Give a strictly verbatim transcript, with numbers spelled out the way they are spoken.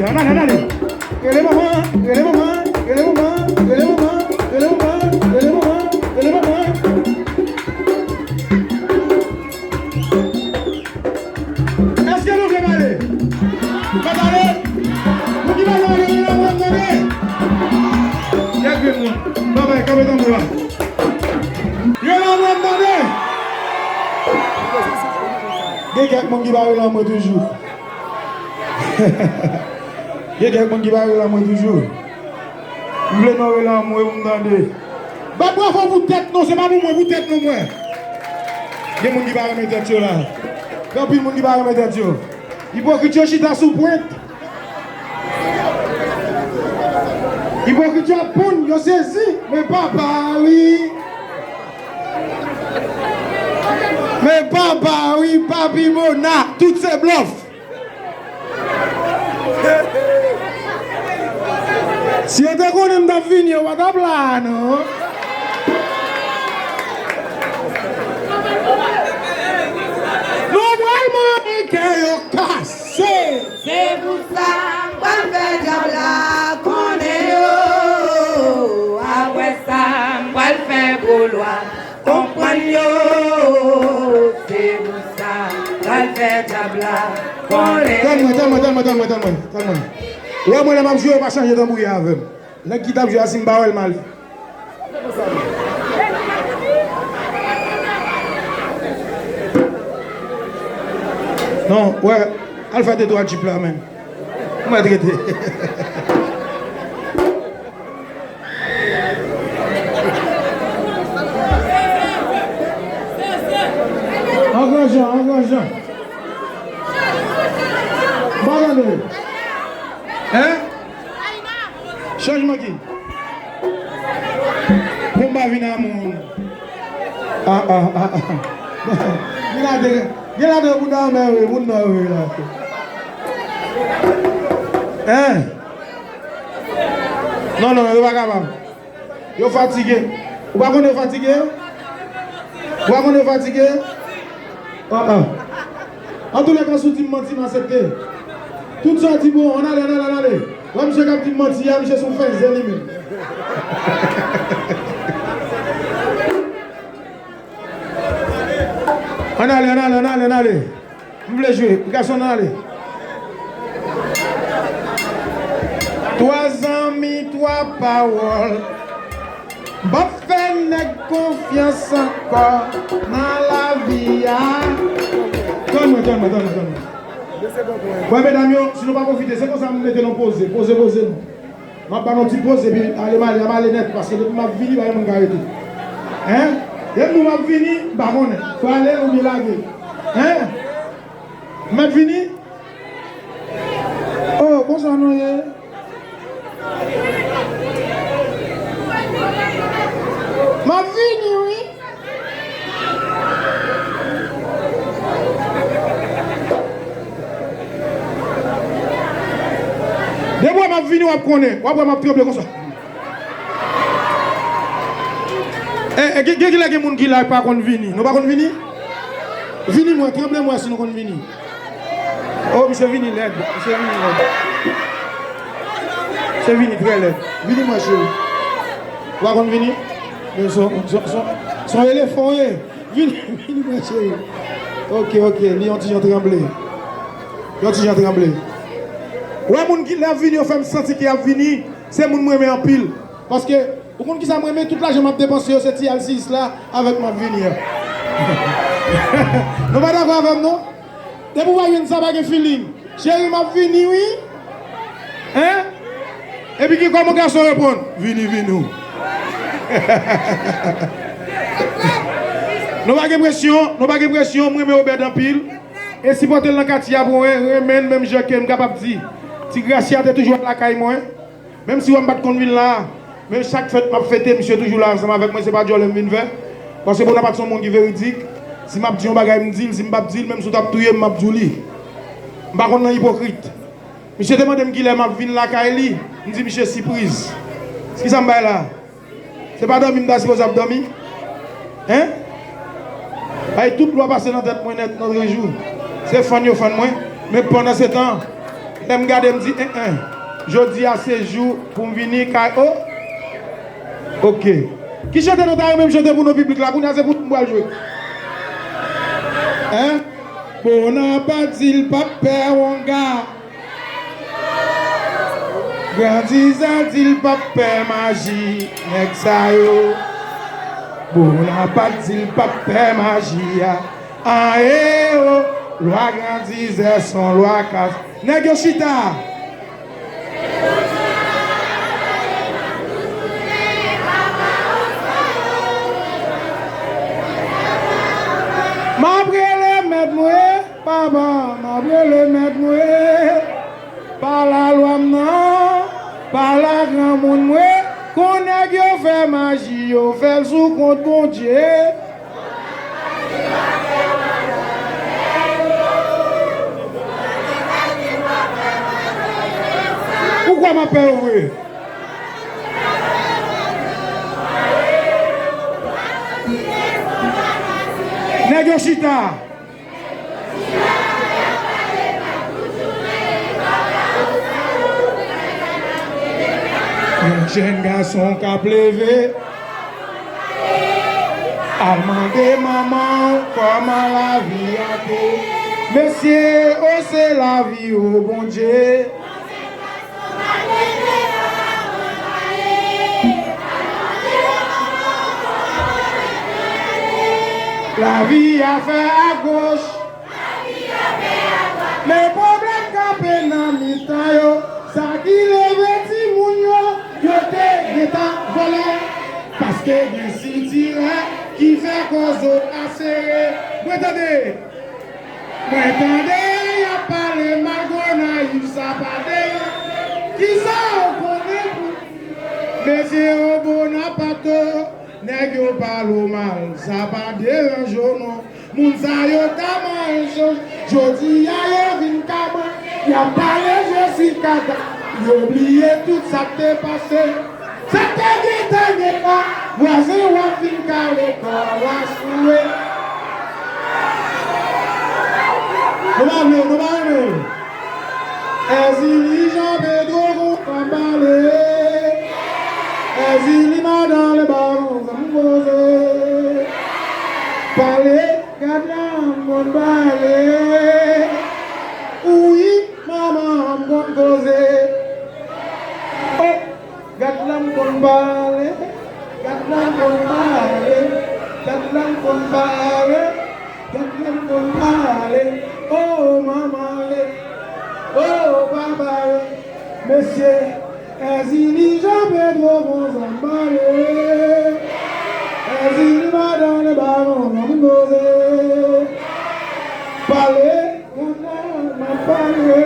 Ann ale, ann ale. Rele manman, rele manman, rele manman, rele manman, rele manman, rele manman, rele manman. Èske nou vle pale? Pa pale? Pou ki bagay rele lanmou an tande? Gad grenn mwen. Babay, kanpe tanbou a. Rele lanmou an tande? Gen kèk moun ki pa rele lanmou toujou. Gen kèk moun ki pa rele lanmou toujou. M vle nou rele lanmou pou m tande. Bat bravo pou tèt nou, se pa pou mwen, pou tèt nou mwen. Gen moun ki pa renmen tèt yo la. Gen anpil moun ki pa renmen tèt yo. Ipokrit yo chita sou pwent. Ipokrit yo ap ponn, yo sezi. Men papa wi. Men papa wi, papi Mona, tout se blòf. Si yo te konnen m t ap vini, yo pa t ap la a, non. Nou pral manyen kè yo kase. Se pou sa m pral fè dyab la konnen yo. Apre sa, m pral fè gwo lwa. Konprann yo, se pou sa, pral fè dyab la konnen. Tann mwen, tann mwen, tann mwen, tann mwen, tann mwen, tann mwen. Ou wè mwen lè m ap jwe, yo pa chanje tanbouye avè m. Nèg ki t ap jwe a, si m pa wè l, m ale. Non, wè, al fè de twa jip la menm. Ou mèt rete. An gran jan, an gran jan. M pa tande. Hein? Chanjman ki? Pou m pa vin a moun. Ah, ah, ah, ah. Gen ladan, gen ladan moun nan men wi, moun nan wi la. Hein? Non, non, non, yo pa kapab. Yo fatige. Ou pa konn yo fatige? Ou pa konn yo fatige? Ah, ah. Antoulèka, si w di m manti, m aksepte. Tout sa w di bon, ann ale, ann ale, ann ale. Wè misye k ap di m manti a, misye sou fèzè li menm. Ann ale, ann ale, ann ale, ann ale. M vle jwe. Gason, ann ale. Twa zanmi, twa pawòl. M p ap fè nèg konfyans ankò nan lavi a. Tann mwen, tann mwen, tann mwen, tann mwen. Bon, medam yo, si nou pa pwofite, se konsa m mete nou poze, poze, poze nou. M ap ba nou ti poz epi ale m ale, m ale nèt, paske depi m ap vini, pa gen moun ka rete. Hein? Depi m ap vini, m pa konnen. Fò ale oubyen lage. Hein? M mèt vini? Oh, konsa nou ye? M ap vini, wi. Depi w wè m ap vini, w ap konnen. W ap wè m ap tranble konsa. E, e, gen, gen, gen lè gen moun ki la pa konn vini. Nou pa konn vini? Vini m wè, tranble m wè si nou konn vini. Oh, misye vini lèd. Misye vini lèd. Misye vini trè lèd. Vini m wè, cheri. Ou pa konn vini? Men son, son, son, son elefan w ye. Vini, vini m wè, cheri. Ok, ok, li yon ti jan tranble. Yon ti jan tranble. Wè moun ki lè ap vini, yo fè m santi ki ap vini. Se moun m renmen anpil. Paske, ou konn kisa m renmen? Tout lajan m ap depanse yo, se ti alsiyis la avèk m ap vini an. Nou pa dakò avè m, non? Depi w pa jwenn sa, pa gen feeling. Cheri, m ap vini, wi. Hein? Epi ki kòman gason reponn? Vini, vini w. Nou pa gen presyon, nou pa gen presyon, m renmen Obed anpil. E sipòte l nan katye a pou mwen, renmen l menm jan ke m kapab di. Ti Gracia te toujou al lakay mwen. Menm si w wè m pa t konn vin la, men chak fèt m ap fete, misye toujou la ansanm avèk mwen, se pa djòlè m vin fè. Paske Bona pa t se yon moun ki veridik. Si m ap di yon bagay, m di l, si m p ap di l, menm si w t ap touye m, m ap di w li. M pa konn nan ipokrit. Misye te mande m kilè m ap vin lakay li, m di misye sipriz. Kisa m bay la? Se pa dòmi m ta sipoze ap dòmi? Hein? Ay, tout lwa pase nan tèt mwen nèt nan trè jou. Se fann yo fann mwen. Men pandansetan, Lè m gade, m di, en, en. Jodi a se jou pou m vini kay o. Oke. Ki chante nou ta renmen m chante pou nou piblik la? Kounye a se pou nou m pral jwe. Hein? Bonapa di l p ap pè wanga. Grandizè di l p ap pè maji. Nèg sa yo. Bonapa di l p ap pè maji a. An e o. Lwa grandizè s on lwa kas. Nèg yo chita. M ap rele mèt mwen, papa, m ap rele mèt mwen. Pa lalwa m nan, pa lagranmoun mwen, kon nèg yo fè maji, yo fè l sou kont Bondye. Ou kwè m ap pè yo vre? Nèg yo chita. Yon jèn gason k ap leve. Al mande manman w kòman lavi a te. Mesye, o se lavi, o Bondye. Lavi a fè agoch. Men pwoblèm kanpe nan mitan yo. Sa ki leve timoun yo, yo te gentan vòlè. Paske gen sitirè ki fè kò zòt la sere. Mwen tande, mwen tande y ap pale mal Gonayiv, sa pa deranj. Kisa w konnen pou mesye yo Bonaparte? Nèg yo pale w mal, sa pa deranje w non. Moun sa yo ta manje, jodi a yo vin kaban. Y ap pale Jessica, yo bliye tout sa k te pase. Sa k te gentan gen la, vwazen w ap vin kale kò w la sou e. Nou pa vle, nou pa renmen. Èzili Jan Pedro kontan pale. Èzili madan le baron zanm koze. Pale, gad la m konn pale. Wi, manman m konn koze. Oh, gad la m konn pale. Gad la m konn pale. Gad la m konn pale. Gad la m konn pale, oh manman le, oh papa le. Mesye, Èzili Jan Pedro bon zanm pale. Èzili madan le baron zanm koze. Pale, gad la m ap pale.